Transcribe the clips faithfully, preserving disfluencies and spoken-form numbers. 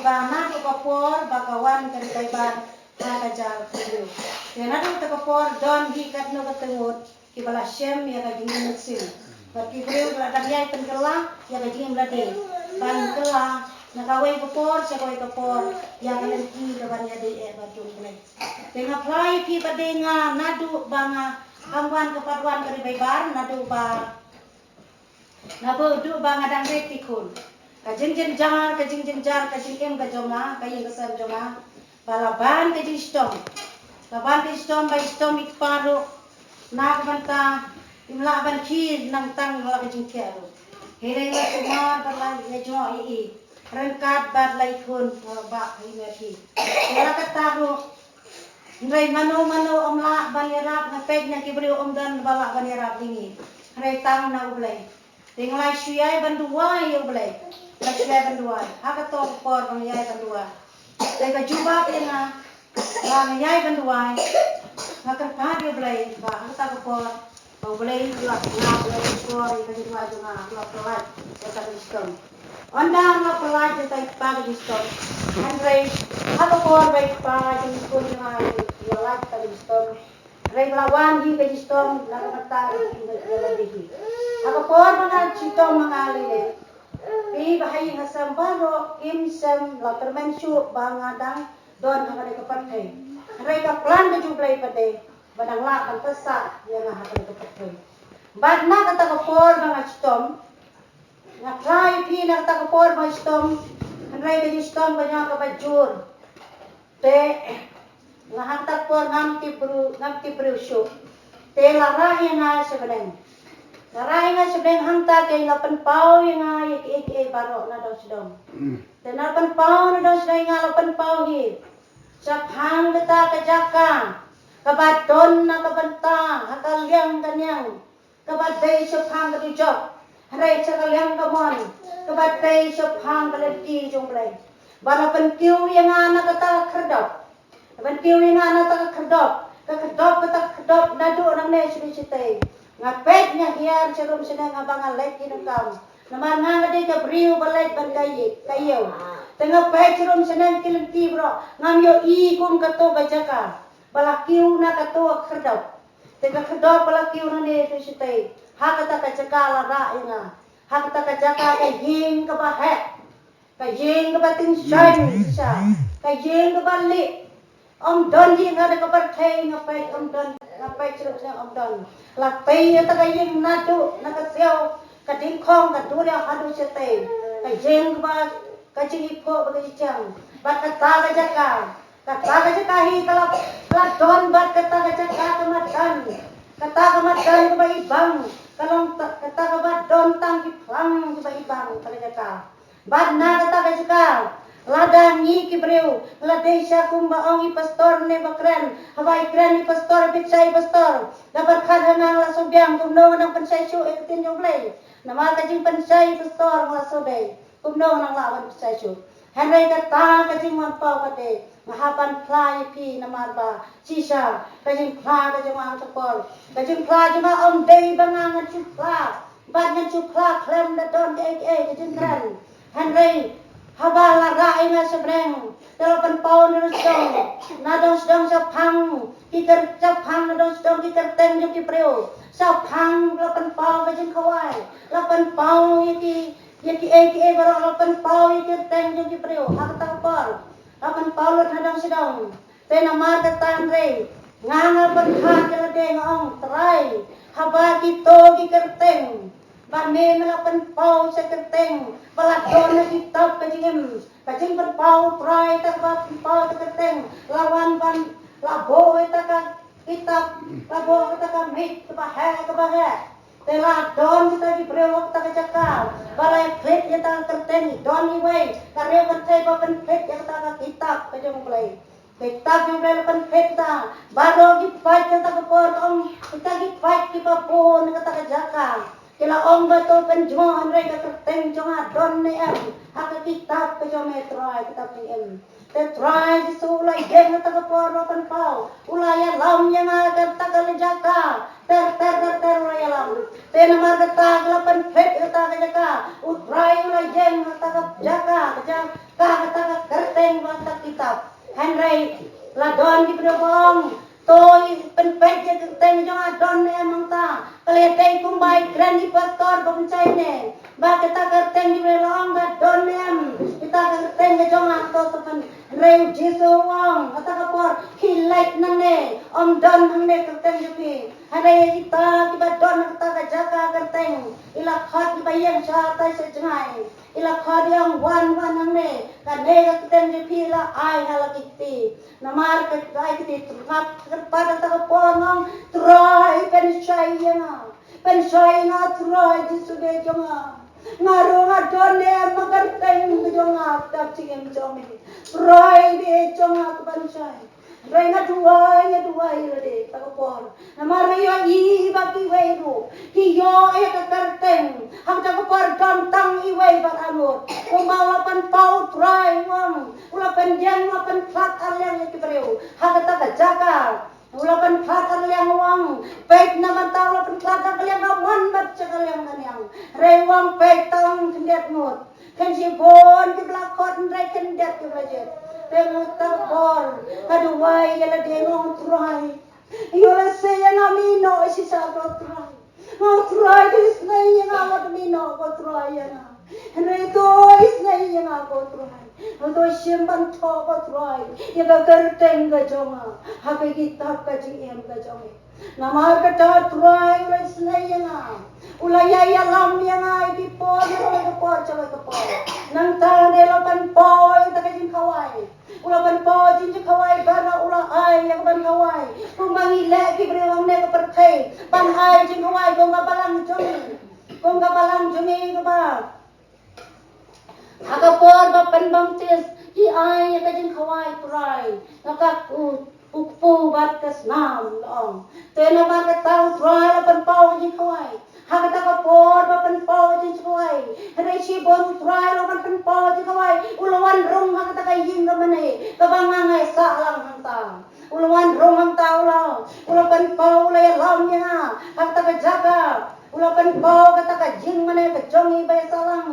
ba naduh ka por ba ka wan ka Ri Baibhar ha ka jaka ka briew. Te naduh kata ka por don hi katno kata ngut kiba la shem ïa ka jingïaseng. Bad ki briew la dang ïai pynkylla ïa ka jingim lade, ban kylla na kawei ka por sha kawei ka por ïa ka lynti kaban ïadei eh bad jong U Blei. Te nga phla ïa phi ba dei nga naduh ba nga, kam wan ka pat wan ka Ri Baibhar, naduh ba, naduh ba nga dang rit, te khun, ka jingjynjar, ka jingjynjar ka jingim ka jong nga, ka ïing ka sem jong nga, ba la ban ka jingshitom. La ban ka jingshitom, ba i shitom i kpa ruh, na ka bynta im lah ban khie nang tang la ka jingthiah ruh. Hynrei la sumar bad la ïa jngoh ïa i, ryngkat bad la i khun, ba ha i miet hi. Te la kata ruh, hynrei mano mano ym lah ban ïarap, nga peit na ki briew ym don ba lah ban ïarap ïa ngi, hynrei tang na U Blei. Te nga la shu ïai ban duwai ïa U Blei. Nga la shu ïai ban duwai. Ha kato ka por ba nga ïai ban duwai, te ka jubab ïa nga ba nga ïai ban duwai, nga kyrpad ïa U Blei ba ha kata ka por ba U Blei u la, u la, u la pynkor ïa ka jingduwai jong nga, u la pyllait ïa ka jingshitom. Ynda u la pyllait ïa ka, i kpa, ka jingshitom, hynrei ha ka por ba i kpa jong i khun jong nga u la lait ka jingshitom, hynrei ba la wan hi ka jingshitom na ka bynta ka jingïalade hi. Ha ka por ba nga shitom ma nga lei lei, phi ba ha ïing ha sem baroh kim shym la kyrmen shuh ba nga dang don ha kane ka pyrthei. Hynrei ka plan ka jong U Blei pat dei ba dang lah ban pynsah ïa nga ha kane ka pyrthei. Bad na kata ka por ba nga shitom, nga phla ïa phi, na kata ka por ba nga shitom, hynrei ka jingshitom ka jong nga kaba jur. Te nga ha kata ka por ngam tip briew, ngam tip briew shuh. Te la rah ïa nga sha bneng. La rah ïa nga sha bneng, hangta kein la pynpaw ïa nga ïa kiei kiei baroh na dong sha dong. Te na pynpaw na dong sha dong ïa nga, la pynpaw hi shaphang kata ka jaka kaba don na ka bynta ha ka liang ka niang, kaba dei shaphang ka dujok, hynrei sha ka liang ka mon, kaba dei shaphang ka lynti jong U Blei. Ba la pynkiew ïa nga na kata ka khyrdop. La pynkiew ïa nga na kata ka khyrdop. Ka khyrdop, kata ka khyrdop naduh nangne sha shatei. Nga peit, nga hiar sharum shaneng haba nga leit ïa donkam. Namar nga, nga dei ka briew ba leit ban ka ïew, ka ïew. Te nga peit sharum shaneng ki lynti baroh, ngam ïohi kum kato ka jaka ba la kiew na kato ka khyrdop. Te ka khyrdop ba la kiew nangne sha shatei, ha kata ka jaka la rah ïa nga. Ha kata ka jaka, ka ïing kaba heh, ka ïing kaba tyngshaiñ shisha, ka ïing kaba lieh. Ym don hi ha kane ka pyrthei, nga peit ym don, nga peit shuh shuh ym don. La tei ïa kata ka ïing naduh na ka siaw, ka dingkhong, ka duriaw haduh shatei. Ka ïing kaba, ka jingiphuh bad ka jingchiang. Bad kata ka jaka, kata ka jaka hi ka la, ka la don bad kata ka jaka ka madan. Kata ka madan kaba ibang, ka long ta-, kata kaba don tang ki phlang kiba ibang kata ka jaka. Bad na kata ka jaka, lada ngi ki briew, la dei sha kumba ong i pastor ne ba kren, haba i kren i pastor, bit shai i pastor, da pyrkhat ha nga, nga la shu biang, kumno ngan pynshai shuh ïa ka ktien jong U Blei. Namar ka jingpynshai i pastor nga la shu dei, kumno ngan lah ban pynshai shuh. Hynrei kata ka jingwan paw pat dei, nga hap ban phla ïa phi namar ba shisha ka jingphla ka jong nga ha kata ka por, ka jingphla jong nga ym dei ba nga ngan shu phla bad ngan shu phla khlem da don kaei kaei ka jingkren. Hynrei haba la rah ïa nga sha bneng, te la pynpaw na dong sha dong, na dong sha dong shaphang ki kyr-, shaphang na dong sha dong ki kyrteng jong ki briew. Shaphang la pynpaw ka jingkhawai, la pynpaw ïa ki, ïa kiei kiei baroh, la pynpaw ïa ki kyrteng jong ki briew ha kata ka por. La pynpaw lut na dong sha dong. Te namar kata hynrei nga, nga pyrkhat ïa lade, nga ong, Trai, haba kito ki kyrteng, ba me, me la pynpaw sha kyrteng ba la don ha kitab ka jingim, ka jingpynpaw, Trai, kata ba pynpaw sha kyrteng, la wan ban, la buh ïa kata ka kitab, la buh ïa kata ka miej kaba heh, kaba heh. Te la don kita ki briew ha kata ka jaka ba la pynphit ïa kata ka kyrteng, don iwei ka riew kynthei ba pynphit ïa kata ka kitab ka jong U Blei. Ka kitab jong U Blei la pynphit ta. Baroh ki paid kata ka por, ong kita ki paid kiba bun kata ka jaka, ki la ong ba to pynjngoh, hynrei ka kyrteng jong nga don ne em ha ka kitab ka jong me, Trai, kitab jingim. Te Trai Jisu u la ïeng ha kata ka por, la pynpaw, u la ïalam ïa nga ha kata ka jaka. Ter ter ter ter u la ïalam. Te namar kata ka la pynphit ha kata ka jaka, u Trai u la ïeng ha kata ka jaka, ka jaka, ha kata ka Hynrei la don ki briew ba ong, to pynpeit ïa ka kyrteng jong nga don ne em hangta. Ka la dei kumba i kren i pastor ba pynshai ne, ba kata ka kyrteng jong i la ong ba don ne em, kata ka kyrteng ka jong nga to sa pyn. Hynrei u Jisu u ong, kata ka por, khie leit nangne, ym don hangne ka kyrteng jong phi. Hynrei ïa kita kiba don ha kata ka jaka kyrteng, i la khot kiba ïeng shatai sha jngai. I la khot ïa u wan wan hangne, kane ka kyrteng jong phi la ai ha la ki kti. Namar ka ai kti tyrngap kyrpad kata ka por nga ong, Trai pynshai ïa nga. Pynshai ïa nga Trai Jisu Bejong nga. Nga ruh nga don ne em ha ka kyrteng ka jong nga, ka jingim jong me. Trai Bejong nga ka pynshai. Hynrei nga duwai, nga duwai lade, kata ka por. Namar nga ïohi ba kiwei ruh ki ïoh ïa ka kyrteng. Hangta ka por don tang iwei bad arngut. Kumba u la pynpaw u Trai u ong, u la pynïeng, u la pynkhlad arliang ïa ki briew ha kata ka jaka. U la pynkhlad arliang u ong, peit na bynta u la pynkhlad arliang ka mon bad jaka liang ka niang. Hynrei u ong peit tang khyndiat ngut. Khlem shibun kiba la khot hynrei khyndiat kiba la jied. Te nga tang bor, nga duwai ïa lade nga ong Trai. Ïoh lehse ïa nga mih noh shisha ko Trai. Nga ong Trai to isynei ïa nga wat mih noh ko Trai ïa nga. Hynrei to isynei ïa nga ko Trai. Nga to shim ban thoh ko Trai ïa ka kyrteng ka jong nga ha ka kitab ka jingim ka jong nga. Namar kata Trai u la isynei ïa nga. U la ïai ïalam ïa nga ïa ki por, ïa kawei ka por sha kawei ka por. Nangta u la pynpaw ïa kata ka jingkhawai. U la pynpaw ïa ka jingkhawai, baroh u la ai ïa ka ban khawai. Kumba ngi leh ki briew hangne ka pyrthei ban ai jingkhawai kum ka balang jong ngi. Kum ka balang jong ngi kaba ha ka por ba pynbaptis, ki ai ïa ka jingkhawai Trai, na ka kut, u kpu bad ka snam la ong. Te namar kata u Trai la pynpaw ka jingkhawai. Ha kata ka por ba pynpaw ka jingkhawai. Hynrei shibun u Trai la wan pynpaw ka jingkhawai. U la wan rung ha kata ka ïing ka mane. Kaba nga nga ïasah lang hangta. U la wan rung hangta u la, u la pynpaw, u la ïalam ïa nga ha kata ka jaka. U la pynpaw kata ka jingmane ka jong ngi ba ïasah lang.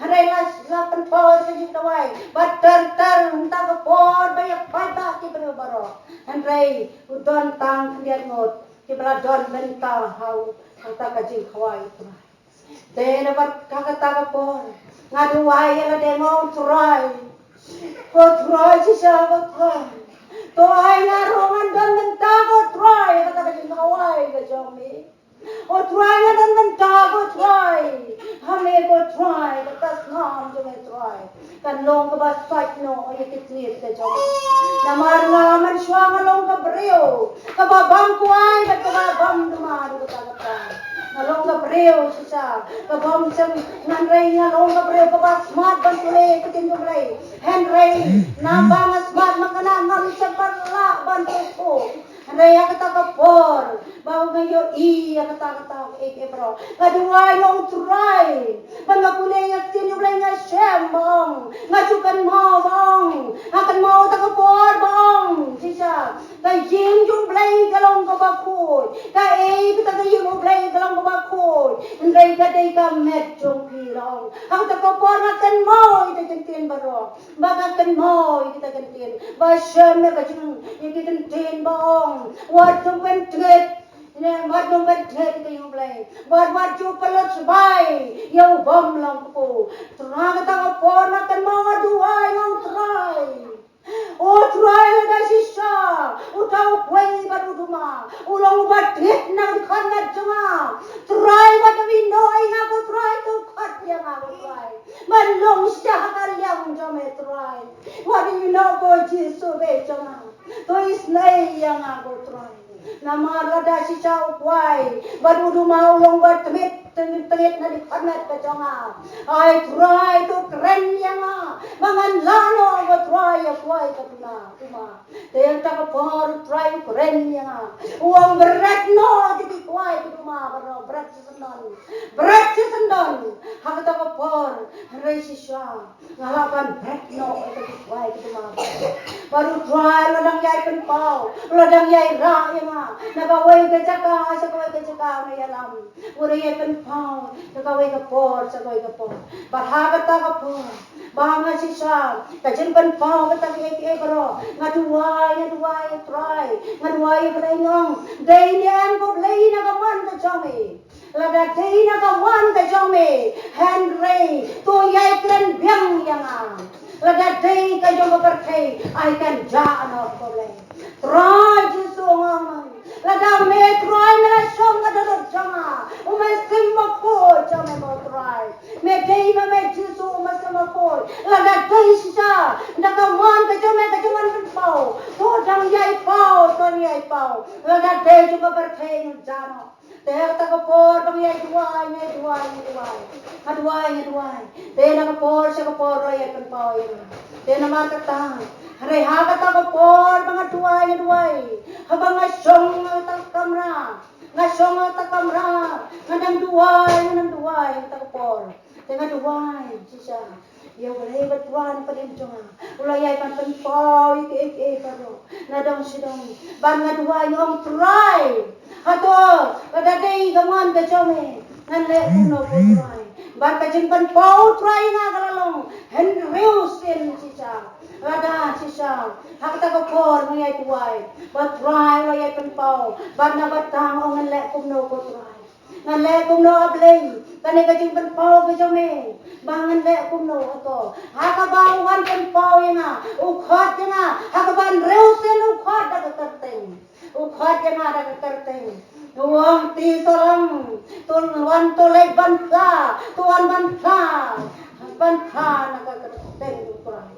Hynrei la, la pynpaw ka jingkhawai. Bad ter ter hangta ka por ba ïa paidbah ki briew baroh. Hynrei u don tang khyndiat ngut kiba la don bynta ha u, hangta ka jingkhawai. Te na bad ka kata ka por nga duwai ïa lade nga ong Trai. Ko Trai shisha ko Trai. To ai nga ruh ngan don bynta ko Trai, kata ka jingkhawai ka jong me. O Trai nga don bynta ko Trai. Ha me ko Trai, kata snam jong me Trai. Kan long kaba sait noh ïa ki tnit ka jong. Namar nga mynshuwa nga long ka briew kaba bam kwai bad kaba bam duma, duma kata kata. Nga long ka briew shisha kaba bam shem, hynrei nga long ka briew kaba smat ban pule ïa ka ktien jong U Blei. Hynrei naba nga smat, ma nga ngam shym pat lah ban pule. Hynrei ha kata ka por ba nga ïohi ïa kata kata, eh, eh, bro. Nga duwai nga ong Trai. Ba nga pule ïa ka ktien U Blei nga shem ba ong, nga ju kynmaw ba ong, nga kynmaw kata ka por ba ong, shisha, ka ïing jong U Blei ka long kaba khuid. Kaei kata ka ïing U Blei ka long kaba khuid? Hynrei ka dei ka met jong phi, la ong. Ha kata ka por nga kynmaw ïa ka ktien baroh. Ba nga kynmaw ïa kita ki ktien ba shem ïa ka jing, ïa ki ktien ba ong, wat jong pyntngit, ne, wat jong pyntngit ïa ka ïing U Blei, wat, wat ju pynlut sbai ïa u bym long kpu. Trai, kata ka por nga kynmaw nga duwai nga ong Trai. O Trai, lada shisha uta u kwai bad u duma u long uba thied na ka dkhot met jong nga, Trai, wat da ïehnoh ïa nga ko Trai, to khot ïa nga ko Trai ban long shisha ha ka liang jong me Trai. Wat ïehnoh ko Jisu Bejong nga. To isynei ïa nga ko Trai. Namar lada shisha u kwai bad u duma u long ba tngit, tngit, tngit na dkhot met ka jong nga, ai Trai, to kren ïa nga ba ngan lah noh ko Trai ïa kwai ka duma, duma. Te ha kata ka por u Trai u kren ïa nga. U ong bret noh ïa ki kwai ki duma baroh, bret sha syndon. Bret sha syndon. Ha kata ka por, hynrei shisha nga lah ban bret noh ïa ki kwai ki duma baroh. Bad u Trai u la dang ïai pynpaw, u la dang ïai rah ïa nga na kawei ka jaka sha kawei ka jaka, u la ïalam, u la ïai pynpaw na kawei ka por sha kawei ka por. Bad ha kata ka por Ba nga shisha ka jingpynpaw kata ka A P A baroh. Nga duwai, nga duwai Trai, nga duwai ïa ka dei nong. Dei ne em ko Blei na ka mon ka jong me. Lada dei na ka mon ka jong me, hynrei to ïai kren biang ïa nga. Lada dei ka jong ka pyrthei, ai kan jah noh ko Blei. Trai Jisu nga ong, lada me Trai me la shong ka dohnud jong nga, u Mynsiem Bakhuid jong me mo Trai. Me dei ma me Jisu u Mynsiem Bakhuid. Lada dei shisha da ka mon ka jong me ka jingwan pynpaw, to dang ïai paw, to dang ïai paw. Lada dei jong ka pyrthei ngan jah noh. Te ha kata ka por ba nga ïai duwai, nga ïai duwai, nga ïai duwai. Nga duwai, nga duwai. Te na ka por sha ka por la ïai pynpaw ïa nga. Te namar kata, hynrei ha kata ka por ba nga duwai, nga duwai, haba nga shong ha kata ka kamra, nga shong ha kata ka kamra, nga dang duwai, nga dang duwai ha kata ka por. Te nga duwai shisha ïa U Blei ba Trai na pdeng jong nga, u la ïai ban pynpaw ïa kiei kiei baroh na dong sha dong. Bad nga duwai, nga ong Trai, hato lada dei ka mon ka jong me, ngan leh kumno ko Trai? Bad ka jingpynpaw Trai ïa nga ka la long hynriew sien shisha. Lada shisha ha kata ka por nga ïai duwai, ba Trai u la ïai pynpaw. Bad nga btang, ong ngan leh kumno ko Trai? Ngan leh kumno A Blei? Kane ka jingpynpaw ka jong me, ba ngan leh kumno hato? Ha kaba u wan pynpaw ïa nga, u khot ïa nga ha kaba hynriew sien, u khot da ka kyrteng. U khot ïa nga da ka kyrteng. U ong, Tisolang, to wan, to leit ban phla, to wan ban phla, ban phla na ka kyrteng U Trai.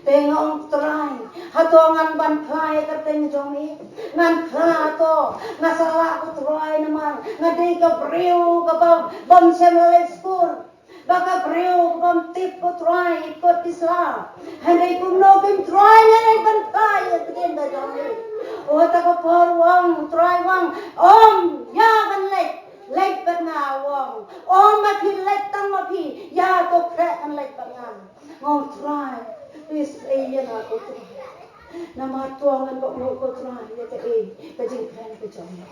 Te nga ong Trai, hato ngan ban phla ïa ka kyrteng jong me? Ngan phla to, nga sa lah ko Trai namar nga dei ka briew kaba bym shym la leit skul, ba ka briew ka bym tip ko Trai ïa ka kot ki sla. Hynrei kumno kim Trai, ngan leit ban phla ïa ka kyrteng ka jong me. O, ha kata ka por u ong, Trai u ong, ym, ïa ban leit, leit bad nga, u ong. Ym, ma phi leit tang ma phi, ïa to khreh ngan leit bad nga. Nga ong Trai, please, eh, ïa nga ko Trai. Namar to ngan kohnguh ko Trai ïa kaei ka jingkren ka jong me.